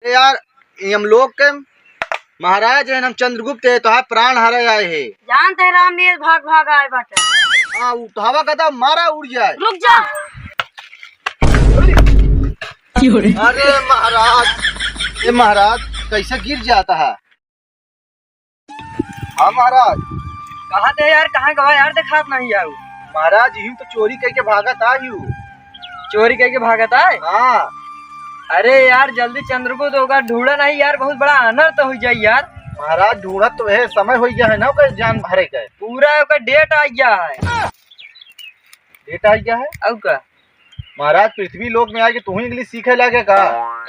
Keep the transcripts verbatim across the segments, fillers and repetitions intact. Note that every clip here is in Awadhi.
यार, ये हम लोग के महाराज हैं, हम चंद्रगुप्त है, तोहार प्राण हरे आए हैं। जानते हैं राम नील भाग भाग आए बाटे। हाँ, उठावा गदा, मारा उड़ जाए। रुक जा। अरे महाराज, ए महाराज, कैसे गिर जाता है? हाँ महाराज। कहाँ थे यार, कहाँ गवा यार, देखात नहीं यार। महाराज, यूं तो चोरी करके भागत आ यूं। चोरी करके भागत आए? हाँ। अरे यार, जल्दी चंद्रगुप्त होगा, ढूंढा नहीं यार, बहुत बड़ा अनर्थ हो जाए यार। महाराज, ढूंढत तो है, समय हो गया है ना ओकर जान भरे का। पूरा ओकर डेट आ गया है। डेट आ गया है? और का? महाराज, पृथ्वी लोक में आके तू ही इंग्लिश सीखे लागे का?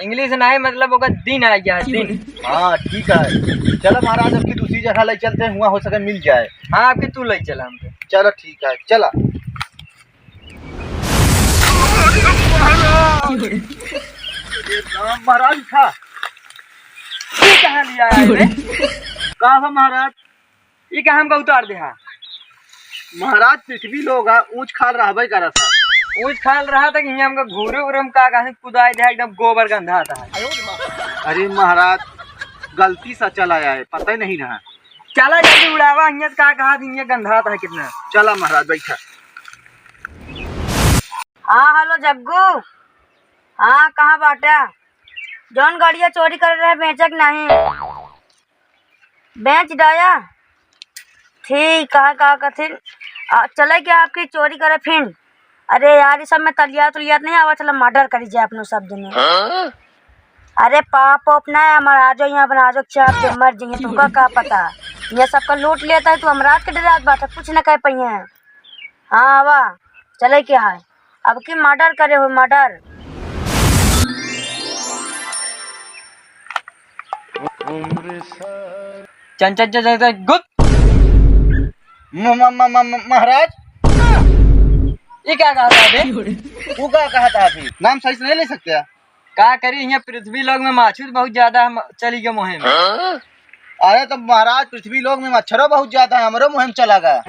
इंग्लिश नहीं, मतलब ओकर दिन आ गया है, दिन। हाँ, ठीक है। चलो महाराज, अब की दूसरी जगह ले चलते हैं, हुआ हो सके मिल जाए। हाँ, अब की तू ले चला हमके। चलो ठीक है, चला। अरे राम महाराज था। ये कहाँ लिया है रे? का हो महाराज? ये कहाँ हमका उतार दे हा? महाराज, पृथ्वी लोग है, ऊंच खाल रहबे करत है। ऊंच खाल रहा था कि हियाँ हमका घूरे उरे में का कहीं कुदाई दे, एकदम गोबर गंधात है। अरे महाराज, गलती से चला आए, पता ही नहीं रहा। चला जल्दी उड़ावा, हियाँ का कहा हियाँ गंधात है कितना। चला महाराज, बैठा। हाँ, हेलो जग्गू। हाँ, कहाँ बाटा? जौन गड़िया चोरी करे रहे, बेचे के नहीं? बेच डाया। ठीक है, का कथिन? आ, चले क्या आपकी चोरी करे फिन? अरे यार, ये सब में तलियात उलियात नहीं आवा, चला मर्डर करी जाए अपनो सब जने। अरे पाप ओप ना है हमारा, आजो यहाँ बना, आजो चाप दे मर जाइए, तुमका का पता? ये सबका लूट लेता है, तू हम रात के डरात बात है, कुछ न कह पाइए। हाँ, आवा, चले क्या है? अब की मर्डर करे हो, मर्डर। चल, चल, चल, चल, चल, गुद। म-, म-, म-, म-, म-, महाराज। ये क्या कहा था अबे? तू का कहा था अभी? नाम सही से नहीं ले सकते? का करी, यहाँ पृथ्वी लोक में माछी बहुत ज्यादा हम चली गए मुहिम। अरे तो महाराज, पृथ्वी लोक में मच्छरो बहुत ज्यादा है, हमरो मुहिम चला गया।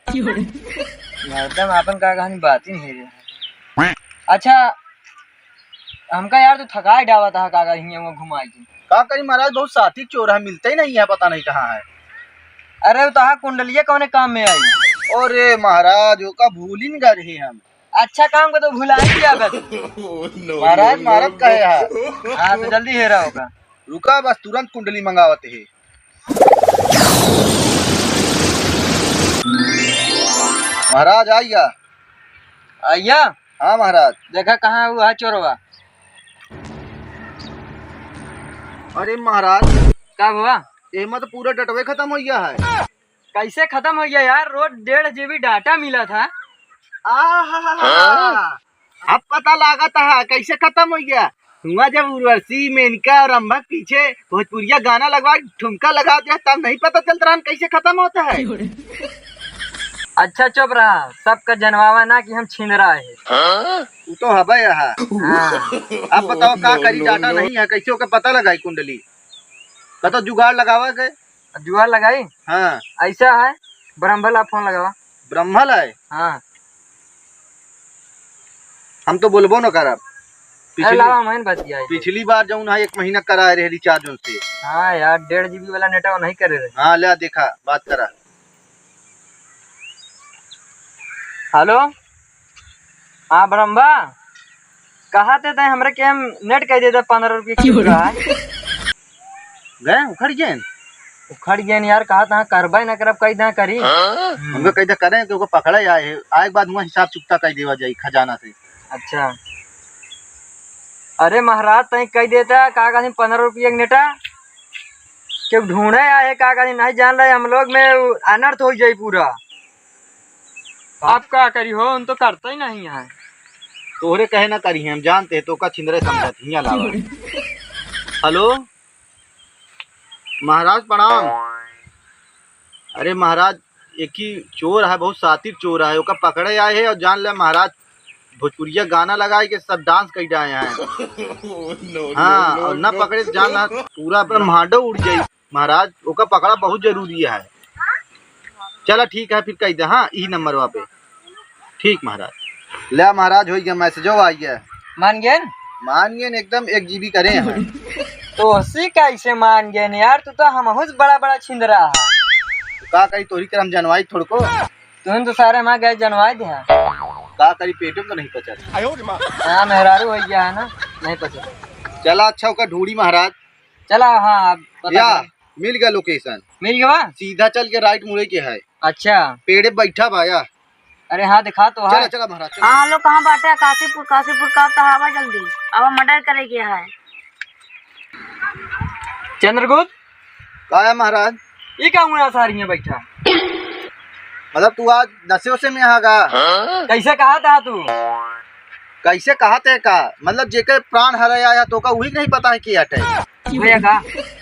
एकदम आपन का कहानी बात ही नहीं है। अच्छा, हमका यार तू थकाई डावा था, का कहीं हुआ घुमाई के। का करी महाराज, बहुत साथी चोर है, मिलते ही नहीं है, पता नहीं कहाँ है। अरे, वो तोहार कुंडलिया कौने काम में आई? अरे महाराज, ओका भूलिन गए रहे हम। अच्छा काम को तो भुला ही गया बस। महाराज, मारत काहे है? हाँ, तो जल्दी हेरा होगा। रुका, बस तुरंत कुंडली मंगावत है। महाराज, आइया। आइया? हाँ महाराज। देखा कहाँ हुआ है चोरवा। अरे महाराज। का हुआ? एमा तो पूरा डेटवे खतम हो गया है। कैसे खतम हो गया यार? रोज डेढ़ जीबी डेटा मिला था। आहा, अब पता लागत है कैसे खतम हो गया। हुआ जब उर्वशी, मेनका और अम्बा के पीछे भोजपुरिया गाना लगवा के ठुमका लगा दिया, तब नहीं पता चलता रहन कैसे खतम होता है। अच्छा चुप रहा, सबका जनवावा ना कि हम छिंदरा है। वो तो हबे रहा। हाँ। अब बताओ का करी, डेटा नहीं है, कैसे ओके पता लगाई कुंडली? कतो जुगाड़ लगावा के। जुआर लगाई? हाँ। ऐसा है, ब्रह्मला फोन लगावा। ब्रह्मला है? हाँ। हम तो बोलबो न करब। अरे पिछली, लावा, हम बतियाई। पिछली बार जौन है, एक महीना कराए रहे रिचार्ज उनसे। हाँ यार, डेढ़ जीबी वाला नेटवा नहीं करे रहे। हाँ, ले देखा, बात करा। हेलो, हाँ ब्रह्मा, कहा थे तैं हमरे के हम नेट कह देता, पन्द्रह रुपये की रहा है। गए उखड़ गए? उखड़ गए यार, कहा था करबे ना करब, कही था करी। हमको कही था करें कि ओको पकड़े आए, आए के बाद हुआ हिसाब चुकता कही देवा जाई खजाना से। अच्छा। अरे महाराज, तैं कह देता, का कहती, पन्द्रह रुपये के नेटा, क्यों ढूंढे आए, का कहती, नहीं जान रहे हम लोग में, उ अनर्थ हो जाई पूरा। आप का करी हो, उन तो करता ही नहीं है। तोहरे कहे ना करी, हम जानते हैं, तो का छिंदरे समझत हियाँ लावा। हेलो, महाराज प्रणाम। अरे महाराज, एक ही चोर है, बहुत शातिर चोर है, ओका पकड़े आए है और जान ले महाराज, भोजपुरिया गाना लगाए के सब डांस कर जाए हैं। हाँ, और ना पकड़े तो जान ला पूरा ब्रह्मांडो उड़ जाई। महाराज, ओका पकड़ा बहुत जरूरी है। चला ठीक है, फिर कह दे, हाँ, यही नंबर पे। ठीक महाराज। ले महाराज, हो गया, मैसेजो आ गया। मान गए? मान गए, एकदम एक जीबी करे हैं। तोहसी कैसे मान गए न यार, तू तो हमहू से बड़ा बड़ा छिंदरा है। तो का करी, तोहरी तरह हम जनवाई थोड़को। तुम तो सारे हमारे गए जनवाई दे है। का करी, पेटो में तो नहीं पचा। हाँ, मेहरारू हो गया है ना, नहीं पचा। चला अच्छा, ओका ढूंढी महाराज। चला, हाँ, अब पता या, चला। मिल गया location। मिल गया? सीधा चल के right मुड़े के है। अच्छा। पेड़े बैठा बा या। अरे हाँ, दिखा तो चला, है। चला महाराज, चला। हाँ, हेलो, कहाँ बाटे? काशीपुर, काशीपुर का तो आवा जल्दी, अब murder करे के है। चंद्रगुप्त। का है महाराज? ये का हुआ सारी में बैठा? मतलब तू आज नशे वशे में आ गा? कैसे कहा था तू? कैसे कहा थे का? मतलब जेके प्राण हरे आया तो का वही नहीं पता है कि हटे। भैया का?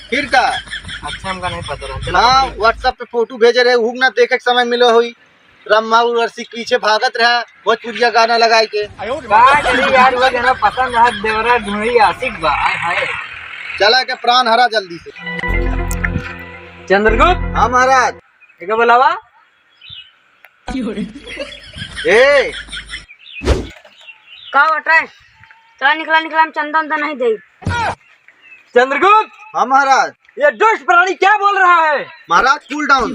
फिर का? अच्छा, हमका नहीं पता रहा। चला हाँ, पकड़। WhatsApp पे फोटो भेजे रहे, हुक ना देखे के समय मिलो हुई। ब्रह्मा उर्वशी के पीछे भागत रहा, भोजपुरिया गाना लगाए के। का करी यार, वो गाना पसंद है, देवरा ढूंढी आशिक बा, हाय हाय। चला के प्राण हरा जल्दी से। चंद्रगुप्त। हाँ महाराज। एक बुलावा। ए। का बटे? चला निकला, निकला, हम चंदा उंदा नहीं दे। चंद्रगुप्त। हाँ महाराज। ये दुष्ट प्राणी क्या बोल रहा है? महाराज, cool down।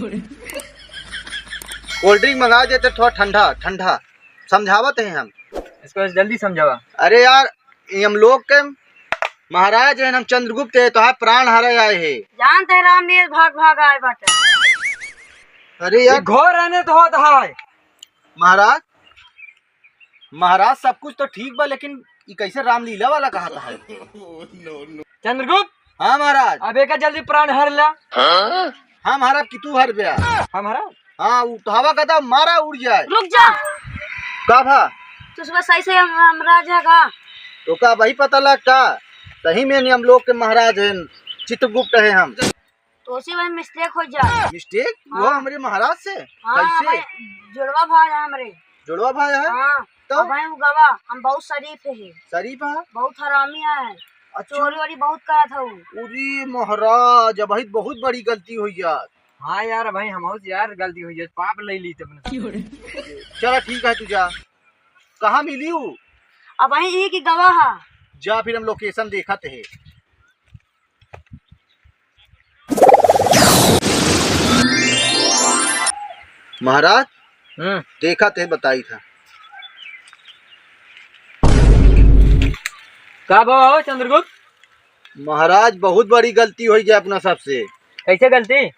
Cold drink मंगा देते, थोड़ा ठंडा ठंडा। समझावत हैं हम। इसको जल्दी समझावा। अरे यार, ये हम लोग के महाराज हैं, हम चंद्रगुप्त हैं, तो आप प्राण हरे आए हैं। जानते हैं राम ने भाग भाग आए बाटे। अरे ये यार। घोर रहने तो होता है। महाराज, महाराज, सब कुछ तो ठीक बा, लेकिन ई कैसे रामलीला वाला कहा था है? चंद्रगुप्त। हाँ महाराज। अब एका जल्दी प्राण हर ला। हाँ महाराज, कि तू हर बया। हम हरा? हाँ, उठावा गदा, मारा उड़ जाए। रुक जा। का भा? तू सुबह सही से हम, हमराज है का? तो का वही पता लग का? सही में हम लोग के महाराज हैं, चित्रगुप्त हैं हम। तो उसी में mistake हो जा। Mistake? वो हाँ। हमरे महाराज से? हाँ, कैसे? भाई, जुड़वा भाई है हमरे। जुड़वा भाई है? हाँ, तो? अब भाई उ गवा, हम बहुत शरीफ है। शरीफ है? बहुत हरामी है। अच्छा। चोरी वोरी बहुत करत हऊ। अरे महाराज, अब भाई बहुत बड़ी गलती हो यार। हाँ यार, भाई हम यार गलती हो गई, पाप ले ली तुमने। चला ठीक है, तू जा। कहाँ मिली हूँ? अब भाई ये की गवा है। जा फिर हम location देखत है। महाराज, हम्म। देखा ते बताई था। का बा हो चंद्रगुप्त? महाराज, बहुत बड़ी गलती होइ गया अपना सबसे। कैसे गलती?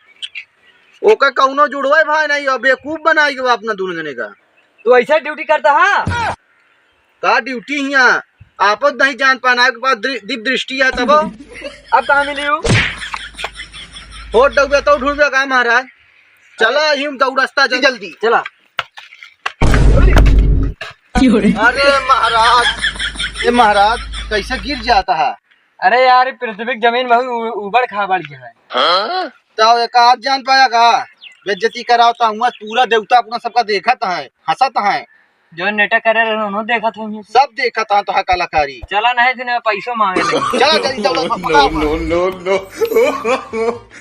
ओका कौनो जुड़वे भाई नहीं, अब बेवकूफ बनाई गवा अपना दुनो जने का। तू ऐसे duty करता है? का duty हिया? आपत नहीं जान पाना, एक बार दृ-, दीप दृष्टि है तब। अब कहाँ मिली हूँ? होट डूबे तो ढूंढबे का महाराज? चला, हिम दौड़स्ता जल्दी, जल्दी। चला। अरे महाराज, ए महाराज, कैसे गिर जाता है? अरे यार, पृथ्वी की जमीन बहुत उ-, उबड़ खाबड़ गया है। तो एक आज जान पाया का? बेइज्जती कराओ तो हुआ पूरा देवता अपना सबका देखत है, हंसत है। जो नेटा करे रहे, उन्होंने देखत है। सब देखत है तो कलाकारी। चला नहीं, फिर पैसों मांगे नहीं। चला जल्दी, दौड़ा, पकड़ा। No, no, no, no।